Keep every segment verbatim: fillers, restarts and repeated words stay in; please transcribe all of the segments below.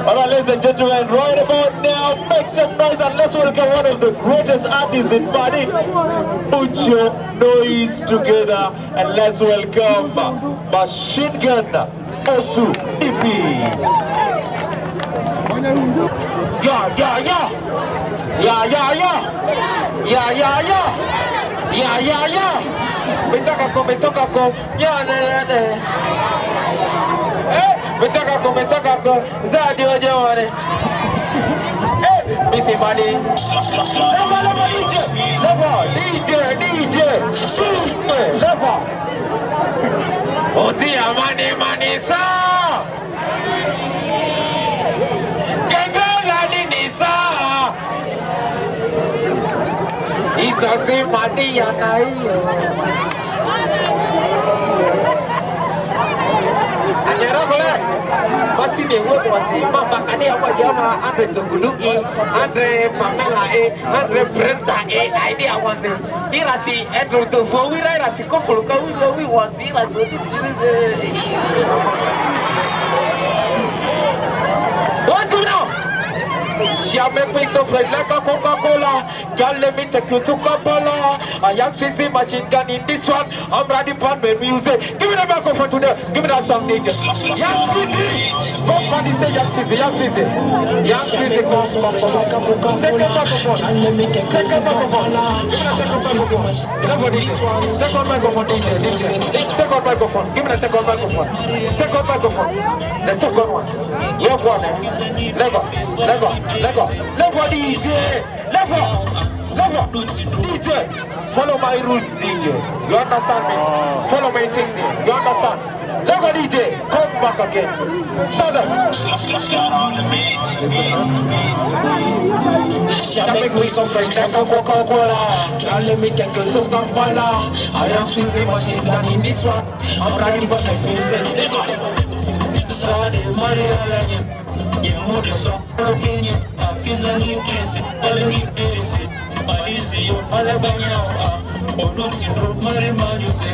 All right, ladies and gentlemen, right about now, make some noise and let's welcome one of the greatest artists in Madi. Put your noise together and let's welcome Machine Gun Osu Ipi. Yeah, yeah, yeah. Yeah, yeah, yeah. Yeah, yeah, yeah. Yeah, yeah, yeah. Mitaka ko, mitaka ko. Yeah, ne, ne, ne. Eh, mitaka ko, mitaka ko. Zadi oje wane. Eh, Missy Money. Level, level, D J. Level, D J, D J. Level. Oti amani mani sa. Kengela nini sa. Isati mani ya na iyo. Anyera kole. Basi ni wewe wati mamba kani ya kwa jama ande tukulu e, ande Pamela e, ande Brenda e, aidi awanze. Irasi edu to fo wira irasi kofulu ka wira wi wanze irasi odi tiri de. What do you know? She a make me suffer like a Coca-Cola. Girl, let me take you to Kampala. I am Swizzy Machine Gun in this one. I'm ready for the music. Give me the microphone today. Give me that song, D J. Young Swizzy. Come on the stage, Young Swizzy, Young Swizzy. Young Swizzy, come, come, come. Take a microphone. Take a microphone. Give me the second microphone. Take a microphone, D J, D J. Second microphone. Give me the second microphone. Second microphone. The second one. Left one, eh? Let go. Let go. Let go. Let go, D J. Let go. Let go. D J. Follow my rules, D J. You understand me? Follow my things here. You understand? Let go, D J. Come back again. Stand up. She a make me some fresh type of Coca-Cola. Girl, let me take you to Kampala. I am Swizzy Machine Gun in this one. I'm ready for the music. Let go. Sade Maria Lanya. Ye mode so. Kenya. Pizza ni place. All ni place. Malisi yo. Malabanya. Oduti drop. Mare manyute.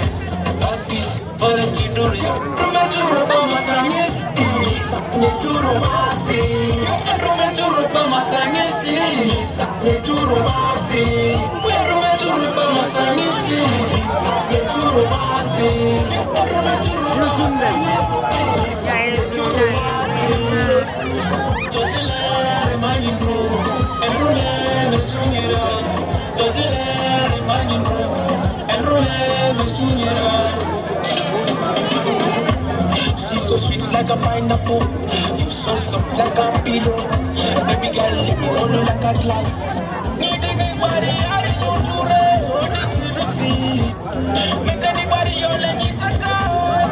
Asisi. Valentinoris, Rometuro Bamasangis, Nisa, Neturo Basi, Rometuro Bamasangis, Nisa, Neturo Basi, Rometuro Bamasangis, Nisa, Neturo Basi, Rometuro Bamasangis, Nisa, Neturo Basi. Josela, Manindro, Enrule, Mesumira, Josela, Manindro, Enrule, Mesumira. She's so sweet like a pineapple. You so soft like a pillow. Baby girl, let me hold you like a glass. Need anybody, I need you to hold it to the sea. Make anybody, you let me take a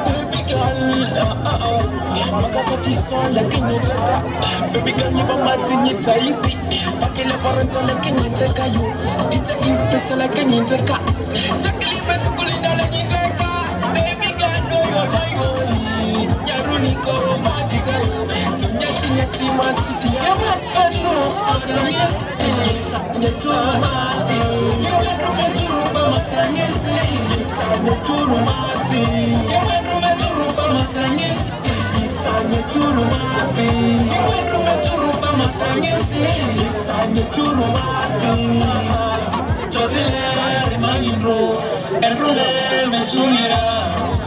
baby girl. Uh, uh, uh. Makakati so like in your baby girl, you bamati ni taibi. Bakile paranta like in your you. Dita ipesa like in your Takili basukuli dala nyiteka. Baby girl, no yo la yo. Yaruni ko madiga yo. Tunyati nyati masiti ya. Nyeturu masi. Nyeturu masi. Nyeturu masi. Nyeturu masi. Isanye turu masi, iwendru me turu pa masangisi. Isanye turu masi, tozile rimanindro, enrule me sunira.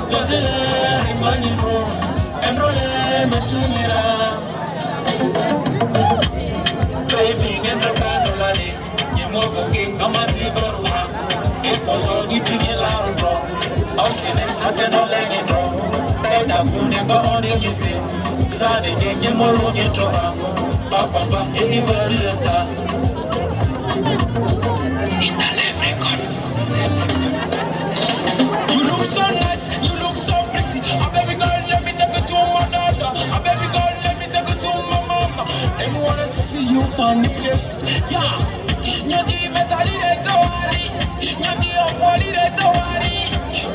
Tozile rimanindro, enrule me sunira. Baby, ngendra kanolani. Nyemofo ke kama tibarwa. Efoso ni tinye la ro. Ausine aseno le nyendro. Taita kune ba one yise. Sade nye nyemoro nyendro. Ba kwamba anybody leta. Italian Records. You look so nice, you look so pretty. A baby girl, let me take you to my daughter. A baby girl, let me take you to my mama. Let me wanna see you on the place. Yeah. Nyadi mesali de tawari. Nyadi ofwali de tawari.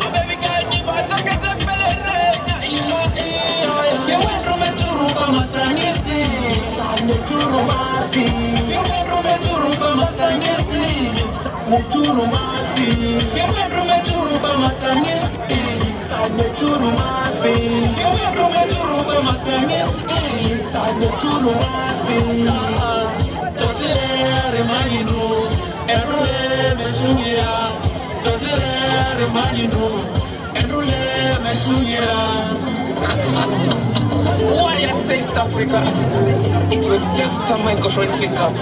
A baby girl, give us a get a pelere. Ima iya. Ye wendru me turu pa masangisi. Isanye turu masi. Ye wendru me turu pa masangisi. Isanye turu masi. Ye wendru me turu pa masangisi. Sanye churu masi, churu masi, sanye churu masi. Tosile remanyinu, erule mesungira. Tosile remanyinu, erule mesungira. Why I say East Africa? It was just a microphone stick up.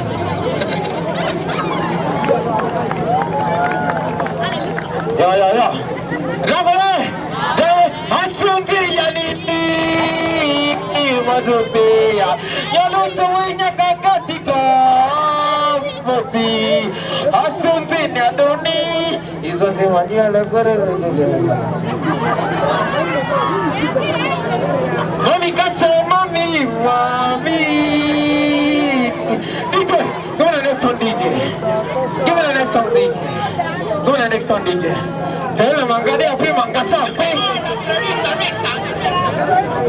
Yeah, yeah, yeah. Rabale, de asunti yanini madubeya. Yalo tuwinya kakati ka moti. Asunti ni adoni. Izo ti wani ala kore. Mami kase, mami, mami. D J, give me the next one, D J. Give me the next one, D J. Give me the next one, D J. Tell them I'm gonna play Mangasa, play.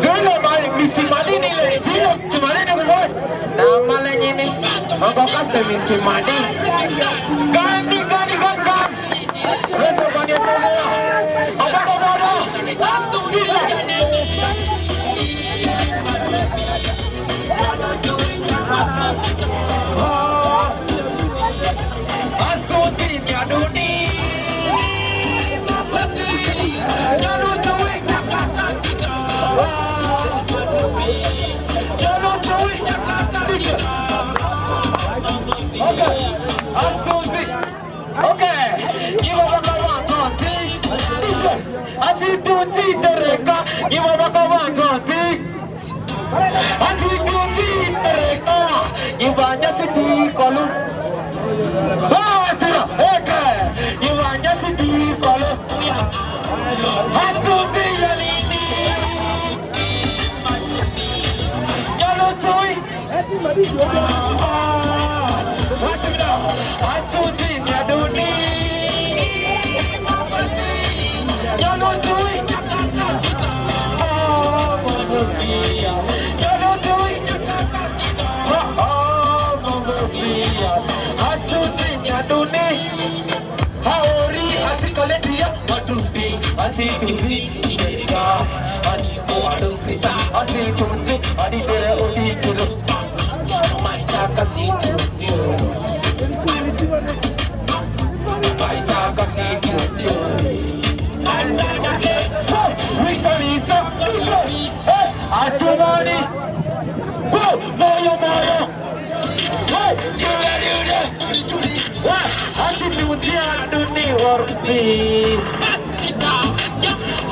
Tell them I'm Missy Madini, tell them to Madini, boy. Na malengini, I'm gonna say Missy Madini. Gandhi, Gandhi, Gandhi, Gandhi. Rest of Gandhi, Sonia. Abada, Abada. Sisa. Okay, give up a come on, come on, D J. I see two D, the Reka. Give up a come on, come on, D J. Ati ti ti tereka, ibanya siti kolu. Ati eke, ibanya siti kolu. Asuti yanini. Yalo tui. Ah, what's it now? Asuti yaduni. Yalo tui. Oh, mamma mia. Yalo tui. Oh, oh, mamma mia. Asuti yaduni. Haori ati koletia madubi. Asi tuzi igeka. Ani ko ado sisa. Asi tuzi. Ani tere odi tiro. Maisha kasi tuzi. Maisha kasi tuzi. Hey, Wilson Isa. Hey, Atumani. Go, moyo, moyo. Hey, you ready, you ready? Wah, asi tuzi aduni warti.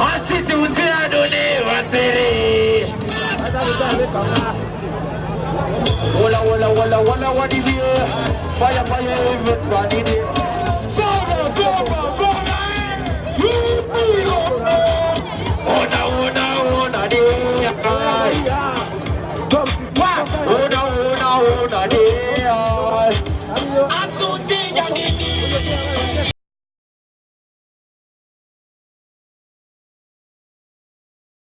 Asi tuzi aduni warti. Wala, wala, wala, wala, wadi biye. Fire, fire, even wadi biye. Baba, baba, baba. You feel it. Ona, ona, ona, de. Wa, ona, ona, ona, de. Asuti